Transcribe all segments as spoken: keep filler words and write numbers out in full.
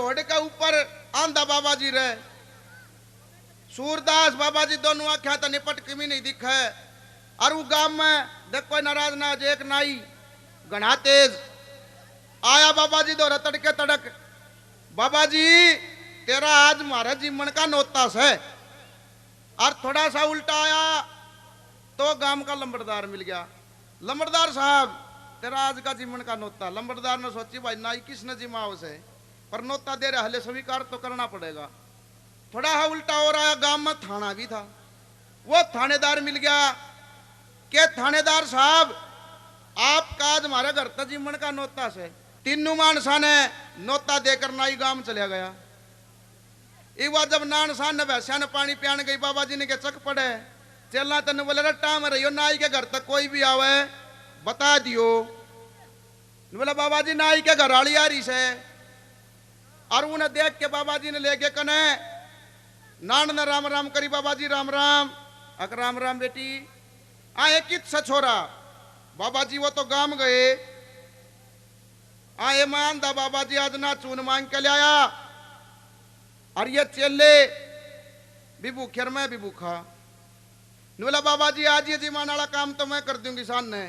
घोड़े के ऊपर आंधा बाबा जी रहे। सूरदास बाबा जी दोनों आंख्या तै निपट के भी नहीं दिखे। और वो गांव में देख कोई नाराज ना हो, एक नाई घना तेज आया बाबा जी धोरै तड़के तड़क, "बाबा जी, तेरा आज म्हारे जीमण का नोता सै।" और थोड़ा सा उल्टा आया तो गांव का लंबड़दार मिल गया। "लंबड़दार साहब, तेरा आज का जीमण का नोता।" लंबड़दार ने सोची, "भाई, नाई किसने जिमाव सै, पर नोता दे रहा है, स्वीकार तो करना पड़ेगा।" थोड़ा सा उल्टा हो रहा, गांव में थाना भी था, वो थानेदार मिल गया। "के थानेदार साहब, आपका आज हमारे घर तक जीमण का नोता सै।" तीनों मानसा ने नोता देकर नाई गांव चला गया। इवा जब नानसा ने भैंस्या ने पानी पियान गई, बाबा जी ने के चक पड़े। चेला तन्ने बोले, "रे टाम रहियो, नाई के घर तक कोई भी आवे, बता दियो।" ने बोला, "बाबा जी, नाई के घर आली आ रही सै।" और उन्हें देख के बाबा जी ने लेके कने नान ने राम राम करी, "बाबा जी राम राम।" "अक राम राम बेटी।" "आए कित सै छोरा?" "बाबा जी, वो तो गांव गए।" "आए मान दा बाबा जी, आज ना चून मांग के लाया।" और ये चेले भी भूखे और मैं भी भूखा। ने बोला, "बाबा जी, आज ये जिमान वाला काम तो मैं कर दूंगी सान ने।"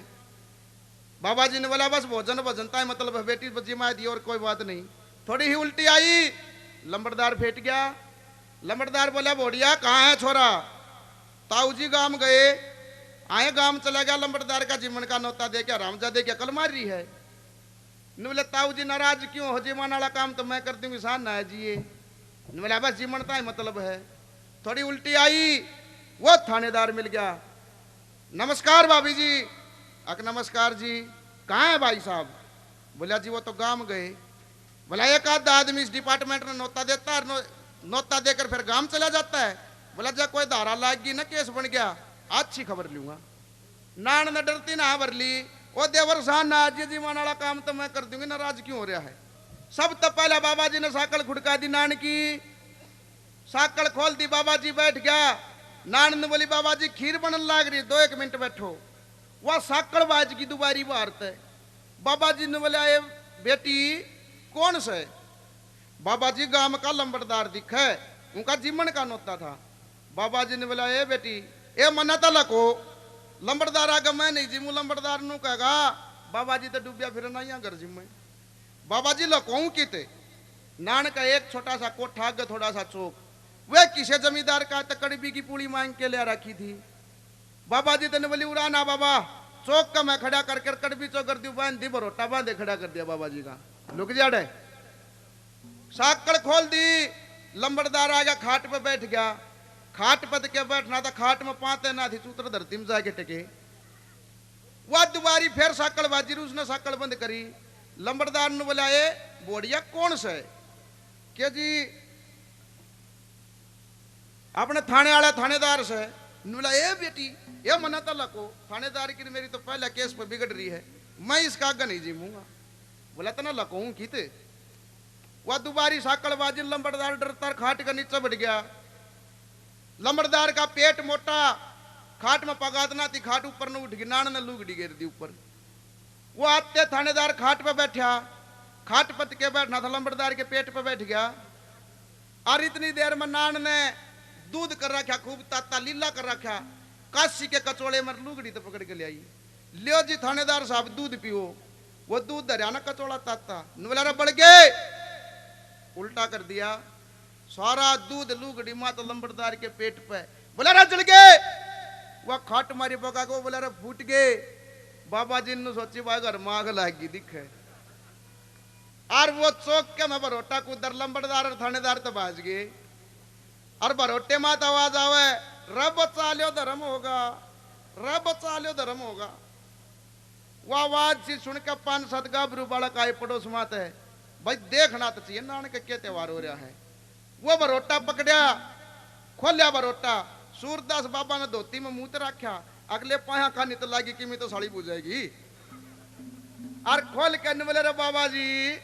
बाबा जी ने बोला, "बस भोजन भजन ताई मतलब है बेटी, बस जिमा दी और कोई बात नहीं।" थोड़ी ही उल्टी आई, लंबड़दार फेट गया। लंबड़दार बोला, "भोड़िया, कहाँ है छोरा?" "ताऊ जी गांव गए।" "आए गांव चला गया, लंबड़दार का जीमण का नोता दे के हरामजादे की अकल मार रही है।" ने बोले, "ताऊ जी नाराज क्यों हो, जीमण वाला काम तो मैं कर दूंगी, सान ना है जी ये।" ने बोला, "बस जीमण ताई मतलब है।" थोड़ी उल्टी आई, वो थानेदार मिल गया। "नमस्कार भाभी जी।" "अक नमस्कार जी।" "कहाँ है भाई साहब?" बोला, "जी वो तो गांव गए।" बोला, "एक आधा आदमी इस डिपार्टमेंट ने नोता देता है, नो-, नोता देकर फिर गांव चला जाता है।" बोला, "जब कोई धारा लाग गई ना, केस बन गया, अच्छी खबर लूंगा।" नान ने डरती ना भर ली, "ओ देवर सान ना, आज ये जीमण वाला काम तो मैं कर दूंगी, नाराज क्यों हो रहा है?" सब तो पहला बाबा जी ने साकल खुड़का दी नान की। साकल खोल दी, बाबा जी बैठ गया। नान ने बोली, "बाबा जी, खीर बनन लाग रही, दो एक मिनट बैठो।" वह साकल बाज की दुबारी बाहर तै। बाबा जी ने बोला, "ए बेटी, कौन सै?" "बाबा जी, गांव का लंबड़दार दिखे, उनका जीमण का नोता था।" बाबा जी ने बोला, "ए बेटी, ए मन्ना तो लको, लंबड़दार आगे मैं नहीं जीमू, लंबड़दार नू कहेगा, बाबा जी तो डूबिया फिर ना यहाँ घर जीमे।" बाबा जी लकोऊं कित? नान का एक छोटा सा कोठा, आगे थोड़ा सा चौक। वे किसे जमींदार का तकड़बी की पूड़ी मांग के ले रखी थी। बाबा जी तने बोली, "उड़ा ना बाबा, चौक का मैं खड़ा करके कड़बी चौक कर दी, बांध दी, भरोटा बांधे खड़ा कर दिया बाबा जी का।" लुक जाड़े। साकड़ खोल दी, लंबड़दार आ गया, खाट पे बैठ गया। खाट पद के बैठना था, खाट में पाते ना थी, चूतर धरती में जाके टिके। वह दुबारी फिर साकड़ बाजी, उसने साकड़ बंद करी। लंबड़दार ने बोला, "ए बोड़िया कौन से?" के जी, "अपने थाने वाला थानेदार से।" ने बोला, "ए बेटी, ए मना तो लको, थानेदार की मेरी तो पहला केस पे बिगड़ रही है, मैं इसका आगे नहीं जीमूंगा।" बोला, "तना लकोऊं कित?" वह दुबारी साकड़ बाजी, लंबड़दार डरता खाट के नीचे बैठ गया। लंबड़दार का पेट मोटा, खाट में पगातना थी, खाट ऊपर न उठ गई, नान ने लुगड़ी घेर दी ऊपर। वो आते थानेदार खाट पे बैठा, खाट पत के बैठना था, लंबड़दार के पेट पे बैठ गया। और इतनी देर में नान ने दूध कर रखा, खूब ताता लीला कर रखा, काशी के कचोले में लुगड़ी तो पकड़ के ले आई। "लियो जी थानेदार साहब, दूध पियो।" वो दूध धरया ना कचोला ताता, ने बोला, "रे बड़गे, उल्टा कर दिया, सारा दूध लुगड़ी मात लंबड़दार के पेट पे।" बोला, "रे जल गए।" वह खाट मारी बगा को बोला, "रे फूट गए।" बाबा जी ने सोची, "भाई घर में आग लाग गई दिखे।" और वो चौक के में भरोटा कुदर लंबड़दार और थानेदार तो भाज गए। और भरोटे मात आवाज आवे, "रे बचा लियो धर्म होगा, रे बचा लियो धर्म होगा।" वो आवाज सी सुन के पांच सात गाभरू बालक आए पड़ोस माते। भाई देखना तो चाहिए नान के के त्योहार हो रहा है। वो भरोटा पकड़या, खोल्या भरोटा, सूरदास बाबा ने धोती में मूत रखा, अगले पाया खानी तो लागी, किमी तो साली बुझाएगी। और खोल के ने बोले, "रे बाबा जी,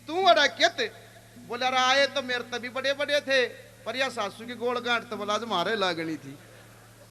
तू अड़ा कित?" बोला, "रे आए तो मेरे तभी बड़े बड़े थे, पर यह सासू की गोल गांठ तो बोला आज मारे लागनी थी।"